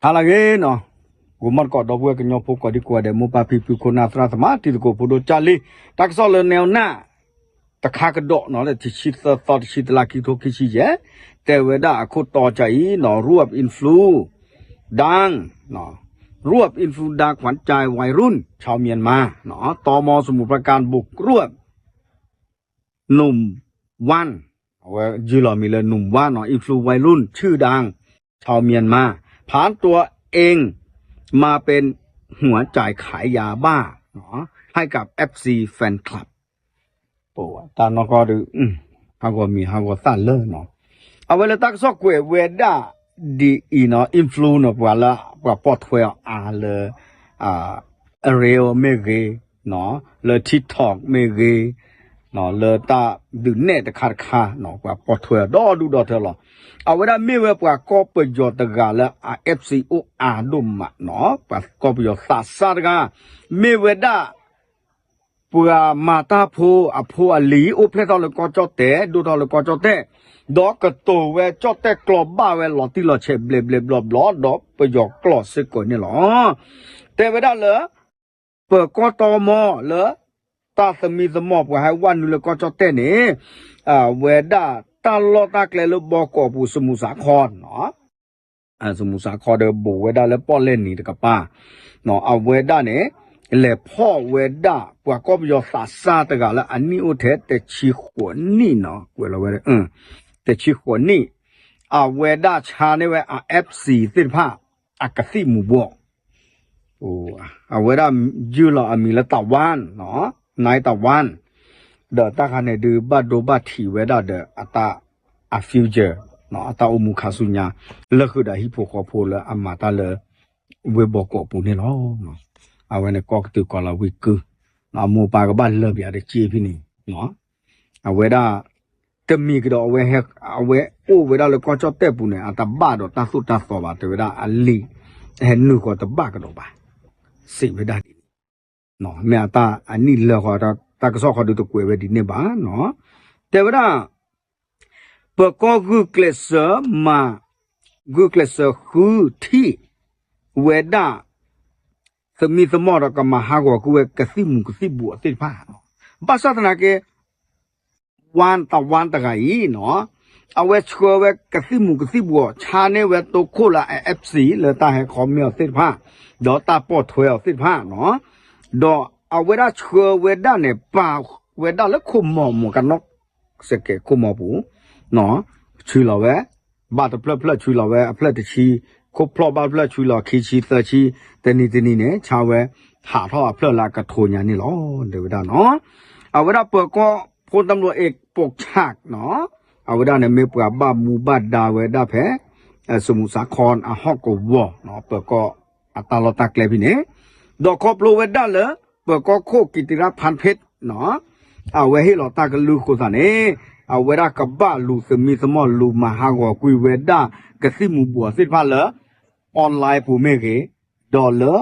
ဟါလၢအဂ့ၤနီၤ, ဂီၤမီၢ်သကိး ဒီပုၢ်ဝဲၢ်ကညီဖိ ကိးဒံကိးဂၤဒဲး မိၢ်ပၢ်ဖံဖု ခိၣ်နၢ်သရၣ်သမါ တံၤသကိးဖိဒိၣ်က᠁လံ, တၢ်ကစီၣ်လၢနဲဝ်နၢ် တခါကဒီးနီၤ လၢတဆံသၢသီ တဆံတလါ ခံကထိခံဆံယဲၢ်, တဲဝဲဒၣ်အခိၣ်တီကၠီအံၤနီၤ รวบอินฟลูดัง รวบอินฟลูดังขวัญใจวัยรุ่นชาวเมียนมา နီၤ ตม.สมุทรปราการบุกรวบ หนุ่มวัน အဝဲယုၢ်လီၤမံၤလၢ หนุ่มวัน နီၤ อินฟลูวัยรุ่นชื่อดังชาวเมียนมา ผันตัวเองมาเป็นหัวจ่ายขายยาบ้า ให้กับ เอฟซี แฟนคลับ တၢ်နီၢ်ကီၢ်ဒုး ဟးဂီၤမံၤဟးဂီၤသၣ်လၢနီၤ, အဝဲလၢတၢ်ကစီၣ်ကွဲးဝဲဒၣ်ဒ်အံၤနီၤ อินฟลูနီၤ ပှၤလၢ ပှၤပိာ်ထွဲအီၤအါလၢ အရ့မ့ၢ်ဂ့ၤ လၢ TikTok မ့ၢ်ဂ့ၤ လၢတၢ်ဒုးနဲၣ်တခါတခါ ပှၤပိာ်ထွဲအီၤဒီဒူၣ်ဒီထၢလီၤ. အဝဲဒၣ်မ့ၢ်ဝဲပှၤကီၢ်ပယီၤတဂၤလၢအ เอฟซี အိၣ်အါဒိၣ်မးနီၤ, ပှၤကီၢ်ပယီၤသးစၢ်တဂၤ မ့ၢ်ဝဲဒၣ် ပှၤမၤတၢ်ဖိအဖိအလံၤ အိၣ်ဖျဲၣ်ထီၣ်လၢကီၢ်ကၠီၣ်တဲာ် ဒိၣ်ထီၣ်လၢကီၢ်ကၠီၣ်တဲာ်, ဒီးကတိၤဝဲကၠီၣ်တဲာ်ကျိာ်ဘၣ်ဝဲလီၤတံၢ်လီၤဆဲးဘျဲးဘျဲးဘျီဘျီ ဒီးပယီၤကျိာ်စ့ၢ်ကီးန့ၣ်လီၤ. တဲဝဲဒၣ်လၢပၢၤကီၢ်တီမီလၢ တၢ်သမံသမိးပှၤဟဲဝဲနုာ်လၢကီၢ်ကၠီၣ်တဲာ်န့ၣ် အဝဲဒၣ်တၢ်လီၢ်တၢ်ကျဲလၢဘီကီးပူၤ စမူးစးခီနီၤ စမူးစးခီဒီးဘူးဝဲဒၣ်လၢပီၣ်လဲၣ်နံၤတကပၤ, အဝဲဒၣ်န့ၣ် လဲၤဖီၣ်ဝဲဒၣ်ပှၤကီၢ်ပယီၤသးစၢ်တဂၤလၢအနံၣ်အိၣ်ထဲတဆံဃိးနံၣ်နီၤ ကွဲးလီၤဝဲ တဆံဃိးနံၣ်, အဝဲဒၣ်ဆါန့ၢ်ဝဲအ เอฟซี သ့ၣ်တဖၣ် အကသံၣ်မူၤဘှီး အဝဲဒၣ်ယုၢ်လီၤအမံၤလၢ တၢ်ဝါ နီၤ နတၢ်ဝါ ဒီးတၢ်ခါန့ၣ်ဒုးဘၣ်ဒိဘၣ်ထံးဝဲဒၣ်ဒီးအတၢ် အ future အတၢ်အိၣ်မူခါဆူညါ လၢဃုာ်ဒီးဟံၣ်ဖိဃီဖိလၢအမၤတၢ်လၢ ဝ့ၢ်ဘီကီးပူၤန့ၣ်လီၤ. အဝဲန့ၣ်ကီၢ်ကတုၤကီၢ်လၤဝံၤကုၢ် အမိၢ်ပၢ်ကဘၣ်လၢပှၤတက့ၢ်ဖဲန့ၣ် အဝဲဒၣ် တမံၤကဒီး အဝဲအိၣ်ဝဲဒၣ်လၢကီၢ်ကၠီၣ်တဲာ်ပူၤန့ၣ် အတဘၣ်ဒီးတၢ်သိၣ်တၢ်သီဘၣ် တဲဝဲဒၣ်အလံာ် ဟဲနုာ်ဃီၤတဘၣ်ကဒီးဘၣ် စံးဝဲဒၣ်ဒ်န့ၣ် မ့ၢ်အတၢ်အနံၣ်လၢာ်ဃီၤ တၢ်ကစီၣ်ဃီဒုးတကွဲးဝဲဒ်န့ၣ်ဘၣ် တဲဝဲဒၣ် ပၢၤကီၢ်ဂုာ်ကျဲးစၢးမၤ ဂုာ်ကျဲးစၢးဃုထံၣ်ဝဲဒၣ် သမံသမိးဒီးကမၤဟးဂီၤကွံာ်ဝဲကသံၣ်မူၤကသံၣ်ဘှီးသ့ၣ်တဖၣ် ဘၣ်ဆၣ်သနာ်က့ ဝါတၢ်ဝါတဂၤအံၤနီၤ အဝဲဆှၢဝဲကသံၣ်မူၤကသံၣ်ဘှီး ဆါန့ၢ်ဝဲတိခိၣ်လၢအ เอฟซี လၢတၢ်ဟဲ comment အီၤသ့ၣ်တဖၣ် ဒီးတၢ်ပိာ်ထွဲအီၤသ့ၣ်တဖၣ်နီၤ ဒီးအဝဲဒၣ်ဆှၢဝဲဒၣ်န့ၣ် ပာ်ဝဲဒၣ်လၢခိၣ်မီၤမီၤကနီၣ် စကဲးခိၣ်မီၤပူၤ ဆှၢလီၤဝဲ ဘၣ်တဖျၢၣ်ဖျၢၣ်ဆှၢလီၤဝဲအဖျၢၣ်တဆံ ခိၣ်ဖျီၣ်ဘၣ်တဖျၢၣ်ဆှၢလီၤခံဆံသၢဆံ တနံၤတနံၤန့ၣ် ဆါဝဲ ဟးထီၣ်အဖျၢၣ်လၢအကထိညါန့ၣ်လီၤ တဲဝဲဒၣ်နီၤ အဝဲဒၣ်ပၢၤကီၢ်ဖိတၢ်မလိၤအ့ၣ်ပိာ်ဆၣ်နီၤ အဝဲဒၣ်န့ၣ်မ့ၢ်ပှၤဘၣ်မူဘၣ်ဒါဝဲဒၣ်ဖဲ စမူးစးခီအဟီၣ်ကဝီၤ ပၢၤကီၢ်အတၢ်လီၢ်တၢ်ကျဲဖဲန့ၣ် ဒီးခီဖျိဝဲဒၣ်လၢ ပၢၤကီၢ်ခိၣ်ကံးတံရၣ်ဖၣ်ဖ့းနီၤ အဝဲဟ့ၣ်လီၤတၢ်ကလုၢ်ဃိသးန့ၣ် အဝဲဒၣ်ကဘၣ်လူၤသမံသမိးလူၤမၤဟးဂီၤကွံာ်ဝဲဒၣ်ကသံၣ်မူၤဘှီးသ့ၣ်တဖၣ်လၢ online ပူၤမ့ၢ်ဂ့ၤ, ဒီးလၢ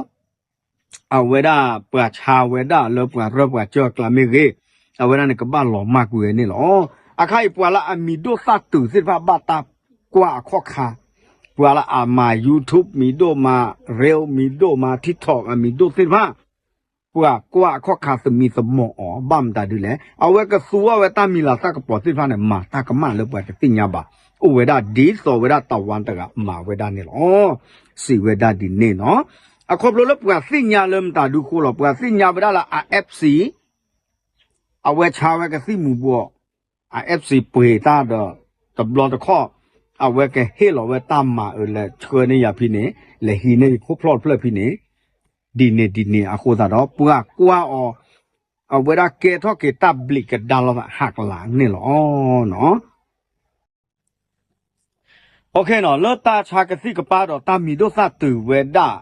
အဝဲဒၣ်ပှၤဆါဝဲဒၣ်လၢပှၤရၢပှၤစၢၤအကျါမ့ၢ်ဂ့ၤ, အဝဲဒၣ်န့ၣ်ကဘၣ်လီၤမၢ်ကွံာ်ဝဲန့ၣ်လီၤ. အခါအံၤပှၤလၢအမံၤဒိၣ်သၣ်တုၤသ့ၣ်တဖၣ်ဘၣ်တၢ်ကွၢ်အခီၣ်ခါ, ပှၤလၢအမၤ YouTube မံၤဒိၣ်မး, Reel မံၤဒိၣ်မး, TikTok အမံၤဒိၣ်သ့ၣ်တဖၣ် ပှၤကွၢ်အခီၣ်ခါသမံသမိးအီၤ ဘၣ်မတၤဒ်လဲၣ်. အဝဲကသူအီၤဝဲတၢ်မံၤလၤသၣ်ကပီၤသ့ၣ်တဖၣ်န့ၣ် မၤတၢ်ကမၣ်လၢပှၤတသ့ၣ်ညါဘၣ်. အိၣ်ဝဲဒၣ်ဒ်သိးဝဲဒၣ်တၢ်ဝါတဂၤမၤဝဲဒၣ်န့ၣ်လီၤ. စံးဝဲဒၣ်ဒ်န့ၣ်နီၤ. အခီဖျိလၢပှၤသ့ၣ်ညါလၢမတၤဒုဃိလီၤ. ပှၤသ့ၣ်ညါဝဲဒၣ်လၢအ FC အဝဲဆါဝဲကသံၣ်မူၤဘှီး, အ FC ပှ့ၤတၢ်ဒီး တဘျီတခီၣ် အဝဲကဟ့ၣ်လီၤဝဲတၢ်မၤအၢလဲၤဆှၢန့ၢ်ယၤဖဲန့ၣ်, လဲၤဟံးန့ၢ်ယခိၣ်ဖျီၣ်တဖျၢၣ်ဖဲန့ၣ်, ဒ်န့ၣ်ဒ်န့ၣ်အဃိသတးဒီး ပှၤကွၢ်အီၤ အဝဲဒၣ်ကဲထီၣ်က့ၤတၢ်ဘျံးကဒါလိာ်သးဟးကလၤန့ၣ်လီၤ. လၢတၢ်ဆါကသံၣ်ကပၤဒီး တၢ်မံၤဒိၣ်သၣ်တုၤဝဲဒၣ်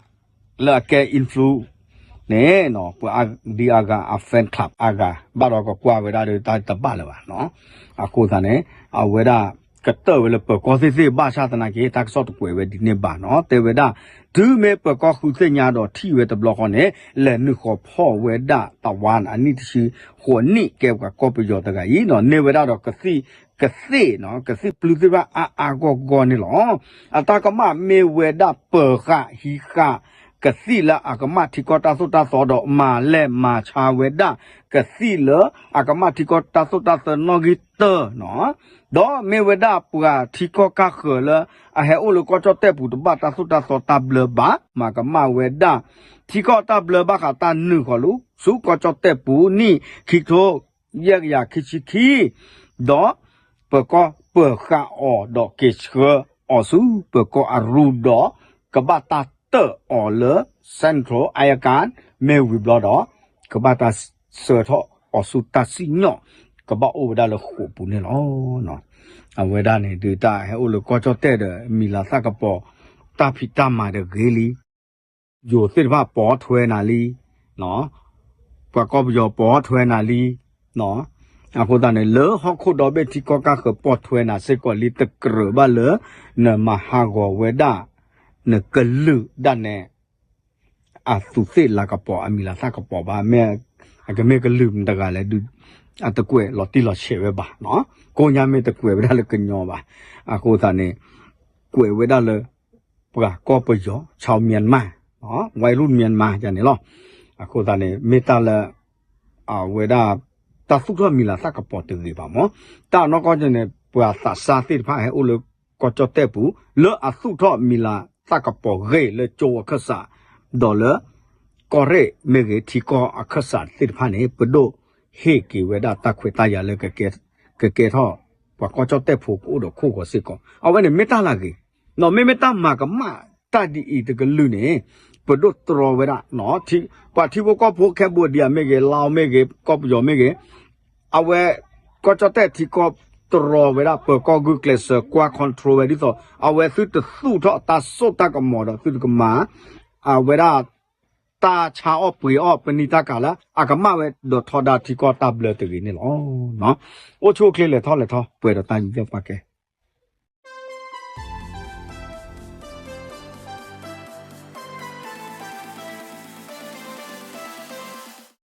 လၢအကဲ influ န့ၣ် ပှၤဒ်အဂၤအ fan club အဂၤ ဘၣ်ဒီးကကွၢ်ဝဲဒၣ်ဒီးတၢ်တဘၣ်လၢၤဘၣ်. အဃိသတးန့ၣ် အဝဲဒၣ် ကတၢၢ်ဝဲလၢပၢၤကီၢ်သ့ၣ်သ့ၣ် ဘၣ်ဆၣ်သနာ်က့ တၢ်ကစီၣ်တကွဲးဝဲဒ်န့ၣ်ဘၣ်နီၤ. တဲဝဲဒၣ် တုၤမ့ၢ်ပၢၤကီၢ်ဃုသ့ၣ်ညါဒီးထံၣ်ဝဲတဘျီဃီန့ၣ် လဲၤနုာ်ဃီၤဖီၣ်ဝဲဒၣ်တဝါန့ၣ် အနံၣ်တဆံဃိးနံၣ် ကဲပှၤကီၢ်ပယီၤတဂၤအံၤနီၤ. န့ၢ်ဝဲဒၣ်ဒီးကသံၣ် ကသ့ၣ်နီၤ ကသံၣ်ပျုၢ်သ့ၣ်တဖၣ်အါအါဂီၢ်ဂီၢ်န့ၣ်လီၤ. အတၢ်ကမၣ်မ့ၢ်ဝဲဒၣ်ပၢၤဃာ်ဟံးဃာ် ကသံၣ်လၢအကမၣ်ထံကီၢ်တၢ်သိၣ်တၢ်သီဒီးမၤလဲၢ်မၤဆါဝဲဒၣ် ကသံၣ်လၢအကမၣ်ထံကီၢ်တၢ်သိၣ်တၢ်သီနီၣ်ဂံၢ်တၢနီၤ. ဒီးမ့ၢ်ဝဲဒၣ်ပှၤထံကီၢ်ကၢ်ဃၢၤလၢ အဟဲအိၣ်လၢကီၢ်ကၠီၣ်တဲၣ်ပူၤတဘၣ်တၢ်သိၣ်တၢ်သီတၢ်ဘျၢဘၣ် မၤကမၣ်ဝဲဒၣ် ထံကီၢ်တၢ်ဘျၢဘၣ်ဃးတၢ်နုာ်ဃီၤလၢ ဆူကီၢ်ကၠီၣ်တဲၣ်ပူၤနံၣ်ခံကထိ ယဲၢ်ကယၤခံဆံခံ ဒီးပၢၤကီၢ်ပၢၤဃာ်အီၤဒီးက့ၤဆှၢအီၤဆူပၢၤကီၢ်အရူၢ်ဒီး ကဘၣ်တၢ်တၢၣ်အီၤလၢ Central အယကၣ် မ့ၢ်ဝံၤဘျီဒီး ကဘၣ်တၢ်ဆှၢထီၣ်အီၤဆူတၢ်စံၣ်ညီၣ် ကဘၣ်အိၣ်ဝဲဒၣ်လၢဃိာ်ပူၤန့ၣ်လီၤ. အဝဲဒၣ်န့ၣ်ဒုးတၢ်ဟဲအိၣ်လၢကီၢ်ကၠီၣ်တဲၣ်ဒီး မံၤလၤသၣ်ကပီၤ တၢ်ဖံးတၢ်မၤတဂ့ၤလံ ယိၤသ့ၣ်တဖၣ်ပိာ်ထွဲနၤလံ, ပှၤကီၢ်ပယီၤပိာ်ထွဲနၤလံ, အဃိသတးန့ၣ် လၢဟီၣ်ခိၣ်ဒီဘ့ၣ်ထံကီၢ်ကၢ်ဃၢၤပိာ်ထွဲနၤစ့ၢ်ကီးလံ တကြၢးဘၣ်လၢ နမၤဟးဂီၤဝဲဒၣ် နကလုာ်ဒၣ်နဲ အသူးသ့ၣ်လၤကပီၤ အမံၤလၤသၣ်ကပီၤဘၣ်, မ့ၢ်အကမ့ၢ်ကလုာ်မတၤတဂၤလဲၣ်ဒုး အတကွဲးလီၤတံၢ်လီၤဆဲးဝဲဘၣ်နီၤ, ကိးညါမ့ၢ်တကွဲးဝဲဒၣ်လၢကညီဘၣ်, အဃိသတးန့ၣ် ကွဲးဝဲဒၣ်လၢ ပှၤကီၢ်ပယီၤ ชาวเมียนมา, ဝဲရူၢ်မၠၣ်မၣ်န့ၣ်လီၤ, အဃိသတးန့ၣ် မ့ၢ်တၢ်လၢ အဝဲဒၣ် တၢ်သူၣ်ထီၣ်မံၤလၤသၣ်ကပီၤတဂ့ၤဘၣ်မၢ်, တၢ်နီၢ်ကီၢ်န့ၣ် ပှၤသးစၢ်သ့ၣ်တဖၣ်ဟဲအိၣ်လၢကီၢ်ကၠီၣ်တဲၣ်ပူၤ လၢအသူၣ်ထီၣ်မံၤလၤသၣ်ကပီၤဂ့ၢ်လၢကၠိအခၢၣ်စး, ဒီးလၢ ကီၢ်ရ့ၣ်မ့ၢ်ဂ့ၤ ထံကီၢ်အခၢၣ်စးသ့ၣ်တဖၣ်န့ၣ် ပဒိၣ်ဟ့ၣ်က့ၤဝဲဒၣ်တၢ်ခွဲးတၢ်ယာ်လၢ ကကဲထီၣ် ပှၤကီၢ်ကၠီၣ်တဲၣ်ဖိကအိၣ်ဒီးခိၣ်ဂီၤစ့ၢ်ကီး, အဝဲန့ၣ်မ့ၢ်တၢ်လၢအဂ့ၤ, မ့မ့ၢ်တၢ်မၤကမၣ်တၢ်ဒ်အံၤတကလုာ်န့ၣ် ပဒိၣ်တြီဝဲဒၣ် ပှၤထံဖိကီၢ်ဖိ Cambodia မ့ၢ်ဂ့ၤ Laos မ့ၢ်ဂ့ၤ ကီၢ်ပယီၤမ့ၢ်ဂ့ၤ, အဝဲ ကီၢ်ကၠီၣ်တဲၣ်ထံကီၢ်တြီဝဲဒၣ် ပၢၤကီၢ်ဂုာ်ကျဲးစၢးကွၢ် control ဝဲဒ်သိး အဝဲသုတသူၣ်ထီၣ်တၢ်စိတၢ်ကမီၤဒီးသုတကမၤ အဝဲဒၣ် တၢ်ဆါအီၣ်ပှ့ၤအီၣ်ပနံာ်တၢ်ကၤလၢ အကမၣ်ဝဲဒီးထီဒါထံကီၢ်တၢ်ဘျၢတဂ့ၤန့ၣ်လီၤ. အိၣ်ဆူၣ်အိၣ်ချ့လဲၤထီၣ်လဲၤထီၣ် ပှဲၤဒီးတၢ်ယူးယီၣ်ပာ်ကဲ